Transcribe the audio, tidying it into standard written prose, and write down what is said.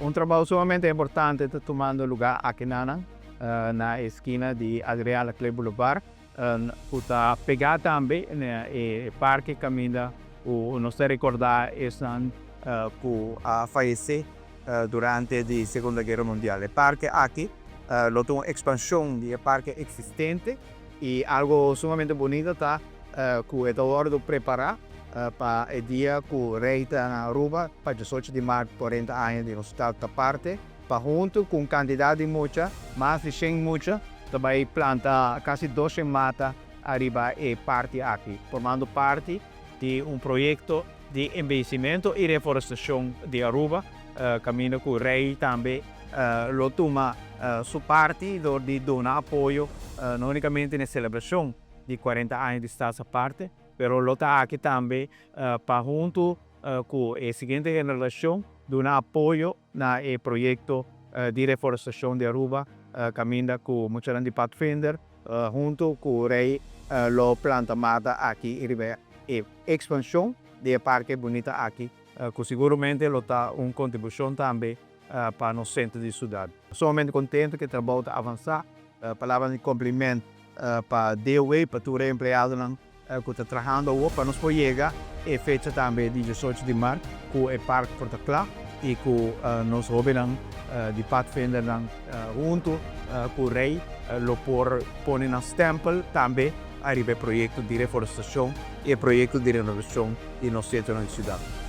Un trabou sumamente importante ta tumando lugá akinan na e skina di Adriaan Laclé Boulevard ku ta pegá tambe na e parke kaminda ku nos ta rekordá esnan ku a fayesé durante di Segunda Guera Mundial. E parke aki lo ta un ekspanshon di e parke eksistente i algu sumamente bunita ta ku e ta wòrdu prepará pa e dia ku Rei ta na Aruba pa diesocho di mart 40 aña di nos Staat Aparte, pa huntu ku un kantidat di mucha, mas di shen mucha, ta bai planta kasi 200 mata ariba e parti aki, formando parti di un proyekto di embeyecimento i reforestashon di Aruba, kaminda ku Rei tambe lo tuma su parti dor di duna apoyo no unikamente na e selebrashon di 40 aña di Staats Aparte, pero lo ta aki tambe pa huntu ku e siguiente generashon duna apoyo na e proyekto di reforestashon di Aruba kaminda ku muchanan di Padvinder huntu ku Rei lo planta mata aki riba e ekspanshon di e parke bunita aki ku siguramente lo ta un kontribushon tambe pa nos sentro di siudat. Sumamente kontentu ku e trabou ta avansá. Palabra di kompliment pa DOW, pa tur e empleadonan ku ta trahando awor pa nos por yega e fecha tambe di 18 di mart ku e park por ta kla i ku nos hobennan di Padvindernan huntu ku Rei lo por pone nan stempel tambe ariba e proyekto di reforestashon i e proyekto di renovashon di nos sentronan di siudat.